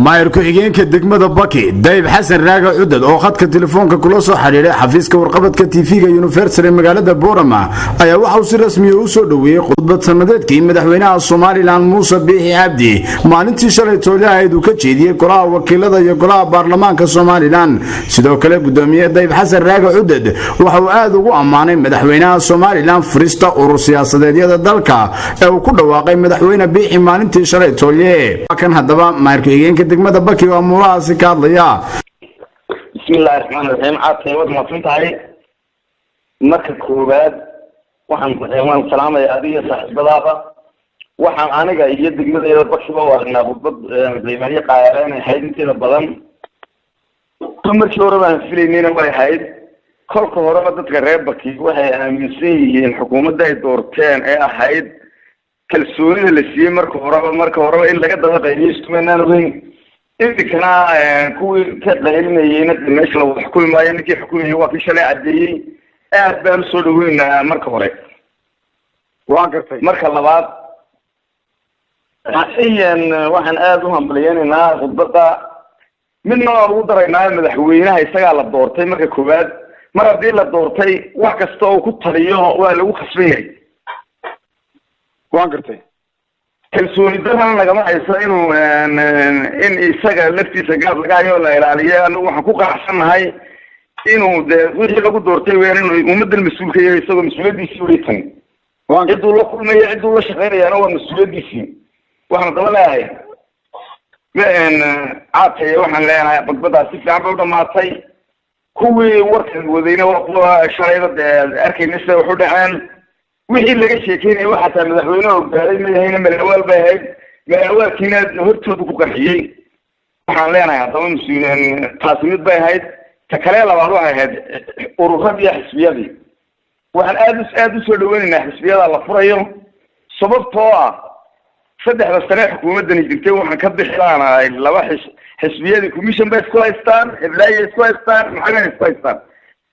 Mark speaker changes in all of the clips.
Speaker 1: Maayar ku-xigeenka degmada Baki, Dayib Xasan Raaga Cudad, oo khadka telefoonka kula soo xidhiidhay xafiiska warqabadka TV-ga Universal ee magaalada Boorama, ayaa waxa uu si rasmiya u soo dhoweeyey khudbad sanadeedkii madaxweynaha Somaliland Muuse Biixi Cabdi maalintii shalay toole ahayd uu ka jeediyey golaha wakiilada iyo golaha baarlamaanka Somaliland. Sidoo kale, gudoomiye Dayib Xasan Raaga Cudad waxa uu aad ugu ammaanay madaxweynaha Somaliland furista urur siyaasadeedyada dalka ee uu ku dhawaaqay madaxweyne Biixi maalintii shalay toolye. Kan haddaba maayar ku-xigeenka degmada Baki oo amuurahaasi ka hadlaya.
Speaker 2: Bismillahi raxmaani raxiim. Caadkay, waad mahadsan tahay. Marka koowaad waan salaamaya adiga, saaxiibadaaba. Waxaan aniga iyo degmadayda Bakiba u aragnaa khudbad qiimeeyo qaayale inay ahayd inteeda badan. Markii hore baan filaynayna way ahayd. Kolka horeba dadka reer Baki waxay aaminsan yihiin xukuumadda ay doorteen ee ahayd kalsoonida la siiyey marka horeba in laga daba qayliyo istumaynaan ogeyn. Iminkana kuwii ka qaylinayeyna meesha la wada xukumi maayo. Ninkii xukumayay waa kii shalay caddeeyey. Aad baan usoo dhaweynaa marka hore.
Speaker 3: Waan gartay.
Speaker 2: Marka labaad, waxaan aada u hambalyeynaynaa khudbadda. Midna waan ugu daraynaa: madaxweynaha isagaa la doortay. Marka koowaad, mar haddii la doortay, wax kasta oo ku taliyo waa lagu khasban yahay.
Speaker 3: Waan gartay.
Speaker 2: Kalsooni darana nagama hayso inuu in isaga laftiisa gaab laga hayo la ilaaliyo. Anagu waxaan ku qanacsannahay inuu dee wixii lagu doortay weyaan, inuu ummaddan mas-uulka yahay, isagoo mas-uuliyaddiisii weli tan cidduu la kulmaya, cidduu la shaqeynayaana waa mas-uuliyaddiisii. Waxaan daba leeyahay, caatay, waxaan leenahay khudbadaas si fiican bay u dhamaatay. Kuwii warkan wadayna waa kuwa shalayba dee arkayna sida wax u dhaceen. Wixii laga sheekeynaya waxaa taa madaxweyne gaaray ma yahayna, malawaal bay ahayd. Malaawaalkiina hortooda ku qarxiyey. Waxaan leenahay haddaba mas-uul taasi mid bay ahayd. Ta kale labaad waxay ahayd ururadii iyo xisbiyadii. Waxaan aada usoo dhaweynaynaa xisbiyada la furayo, sababtoo ah 3da sane xukuumaddani jirtay waxaan ka bixilaanahay laba xisbiyadii commission bay isku haystaan, heblaayay isku haystaan, maxagay isku haystaan.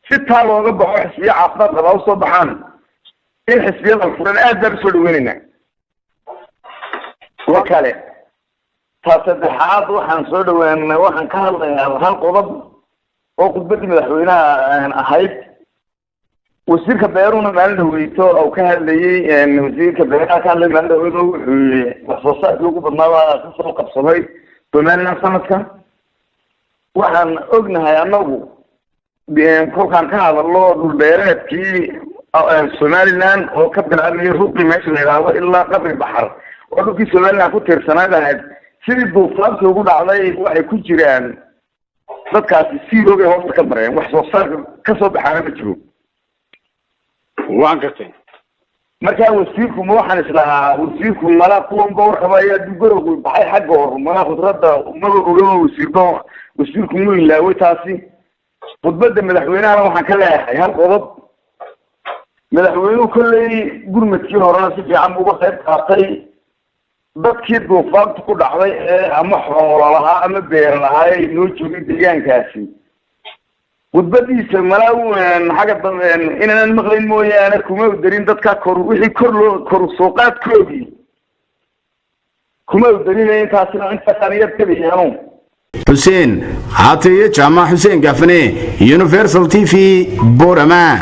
Speaker 2: Si taa looga baxo, xisbiyo caafimaad qabaa usoo baxaan, in xisbiyada la furan aad baan usoo dhaweynaynaa. Wa kale, ta saddexaad, waxaan soo dhaweynay, waxaan ka hadlayaa hal qodob oo khudbaddii madaxweynaha ahayd. Wasiirka beeruhuna maalin dhaweyto oo ka hadlayey, wasiirka beeraha ka hadlay maalin dhaweyto, wuxuu yihi wax soo saarkii ugu badnaa baa kasoo qabsaday Somaliland sanadka. Waxaan ognahay annagu, kolkaan ka hadallo dhulbeereedkii Somaliland oo ka bilaabmaya Ruqi meesha la yidhaahdo ilaa Qabri Baxar, oo dhulkii Somaliland ku tiirsanaa lahayd, sidii duufaantii ugu dhacday waxay ku jiraan dadkaasi siroogay hoosta ka mareen. Wax soo saarka kasoo baxaana ma jiro.
Speaker 3: Waan gartay.
Speaker 2: Markaa wasiirku ma waxaan islahaa wasiirku mala kuwanba warqaba ayaa garowgu baxay xagga hor mala khudradda maba ogaba. Wasiirba wasiirku mu ilaaway taasi. Khudbadda madaxweynahana waxaan ka leeyahay hal qodob. Madaxweynuhu kolley gurmadkii horena si fiican buu uga qayb qaatay. Dadkii duufaantu ku dhacday ee ama xoolo lahaa ama beer lahaa ee noo joogay deegaankaasi, khudbadiisa malaa xagga dambe inaanan maqlayn mooyaane, kuma udarin dadka kor wixii kor loo kor soo qaadkoodii kuma udarin. Intaasina intaasaan yar tabayaanu.
Speaker 1: Xuseen Caatiye Jaamac, Xuseen Gaafane, Universal TV, Borama.